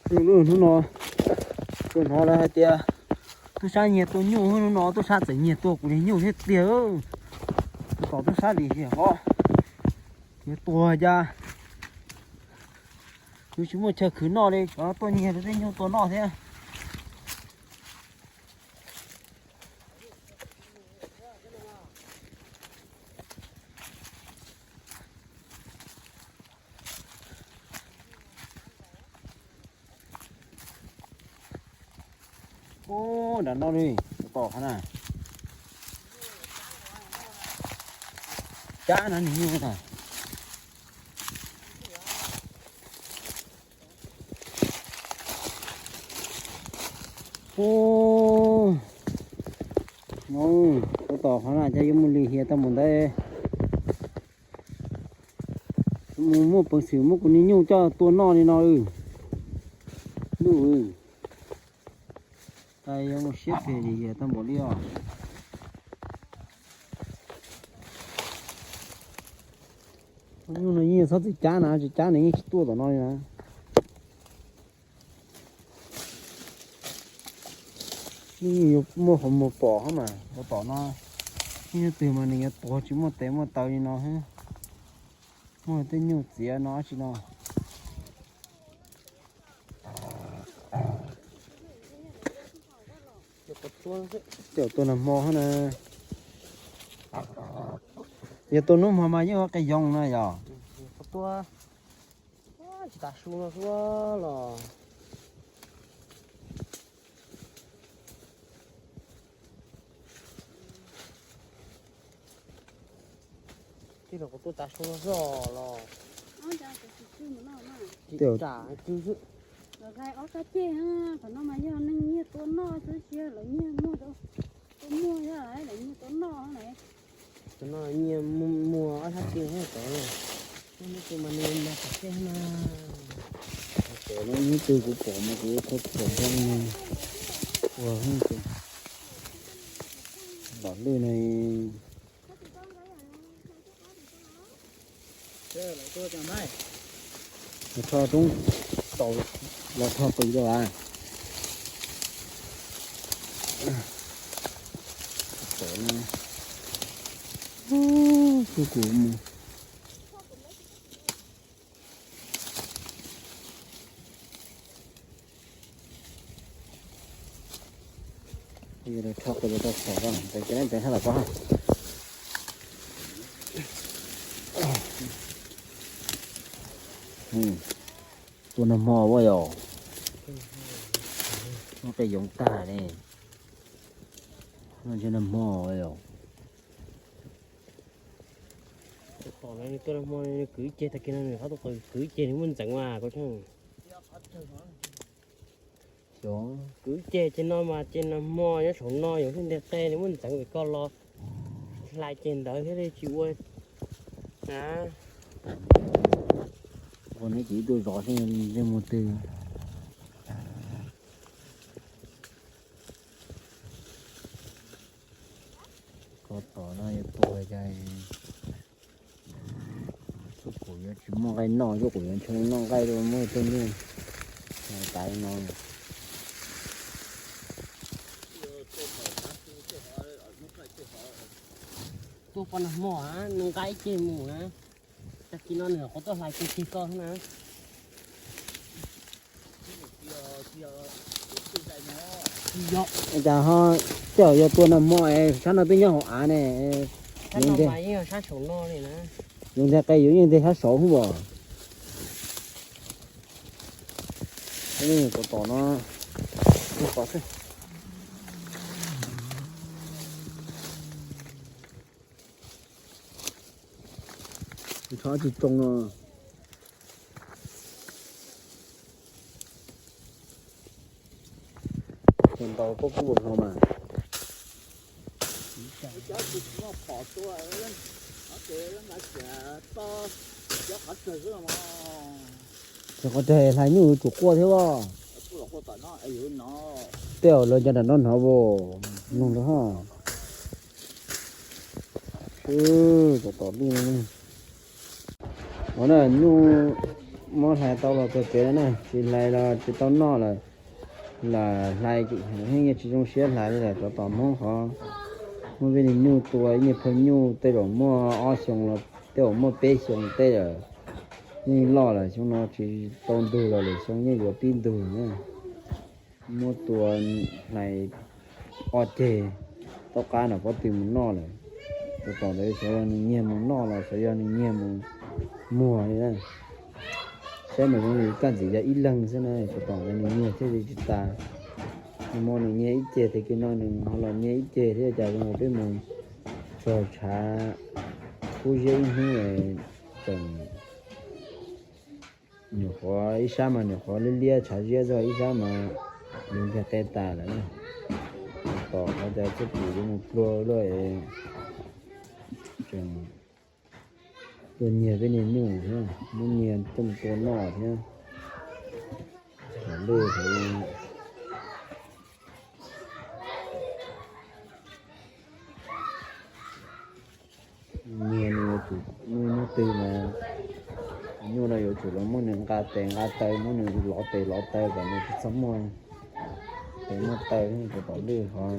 Hnub no kuv hnov lawv hais tias tub sab nyiag tua nyuj, hnub no tub sab txawm nyiag tua kuv niag nyuj thiab tiag. Tus tom tub sab lim hiam hov, yuav tuag cas, yuav tsis muaj chaw khwv noj li, cov tuaj nyiag rau tej nyuj tua noj thiab. Ub, nram no li, tus tom qhov na, cab no nws nyuj na. Ub, tus tom qhov na cas yuav mus lim hiam tau npaum ntawd. Mus muaj peev xwm muab kuv niag nyuj coj tua noj li no. Ntuj, cas yuav mus siab phem lim hiam tau npaum li os. Nyuj no yeej txhob txwm cab na, tsis cab nws yeej tsis tuaj tom no li na. Yeej yuav muaj qhov muag pom hab mas ua tom no, ib hnub twg mas nws yuav tuag tsis muaj tes muaj taw li no xwb. Muaj tej nyuj txiav no dab tsi no. Tej zaum tua nag hmo hab na. Yog tua hnub hmo mas yeej ua qee yoog na yog. Tsis tas su no xwb los. Tej zaum kuv tua tas su no xwb los. Tej zaum lawv ob sab ceg, qhov no mas yog neeg nyiag tua noj xwb, tsis yog lawv nyiag muag, tua muag, yog lawv nyiag tua noj na. Qhov no nyiag muag ob sab ceg thiab tod. Hnub twg mas nws nag tom tej na. Tod no hnub twg kuv pom mas kuv tau pom nroo ua los lwj na. Los rho roob tau, los rho qws rau as. Xub kuv mus. Rho qws rau saum, ces neb ntev sab tom ko. Tua nag hmo ua yog muab qe yoov tag ne. Nag hmo ua yog. Tom no nws tua nag hmo nws kwv ceg tag kis no nws qhov tus kwv ceg nws muaj ntxeev mas koj tsheej. Kwv ceg ces no mas ces nag hmo nyob saum no yog thiaj ntiag qe nws muaj ntxeev vim koj los hlais ceg ntawd thiaj li tsis ua na. Ua neb ces ib tug zov xwb ntsej muag twg. Koj tom no yuav tuag cas. Xub kuv yuav tsis muaj nqaij noj, xub kuv yuav ntshe noj nqaij rau muaj tej nyuj tas li no. Tuaj poj nag hmo a, noj nqaij ceg mus na. Tag kis no nws qhuav tuaj hlais ceg ceg koj na. Cas ho, tej zaum yog tua nag hmo es sab no twb nyob hauv av ne. Sab no mas yeej yog sab saum no li na. Yus nteg qe yus yeej nteg sab saud hub as. Tus tom no, tus tom xwb. Rho tsis tsoo no. Ntau pob kub no mas. Ces qhov twg hlais nyuj yuav tsum quaj thiab os. Tej zaum lawv cov nram no hnov as, mloog lawv hos. Tom tom lwj no. Ua na nyuj, Muab hlais tau los txog kev na, tsis hlais los tsis tau noj lawm. Lam hlais heev, yeej tsis zoo siab hlais li lawm. Tsov tom Hmoob qhov muab peb niag nyuj tua, ib niag phaw nyuj tej zaum muaj ob xyoo los tej zaum muaj peb xyoo tej lawm, yeej loj lawm. Xyoo no tsis tau ntug los lwm xyoo yeej yuav pib ntug na. Muab tua hlais ob ceg, tom qab no pob tw mus noj lawm. Tsov tom ntawd xyov yog nws nyiag mus noj los xyov yog nws nyiag mus muag li na. Saib mas zoo li kaj ntxim yog ib leeg xwb na, tsov tom ntawd nws nyiag thiaj li tsis tas. Nws mas nws nyiag ib ceg, tag kis no nws ho los nyiag ib ceg thiab, cas zoo li peb mus txog tshav kub ziab ib hnub tseem nyuam qhuav, ib sab mas nyuam qhuav liab liab tshav ziab txog, ib sab mas nws ntiag qe tas lawm na. Tom qhov cas txoj kev yuav mus pluag luaj es tseem tuaj nyiag peb niag nyuj thiab, muab nyiag coj tua noj thiab. Tom lwj, nyiag nws yuav tsum muaj ib hnub twg mas nyuj no yuav tsum los muab nws nqa tes nqa taw, muab nws lov tes lov taw kom nws tsis txhob muaj tes muaj taw. Tsov tom lwj qhov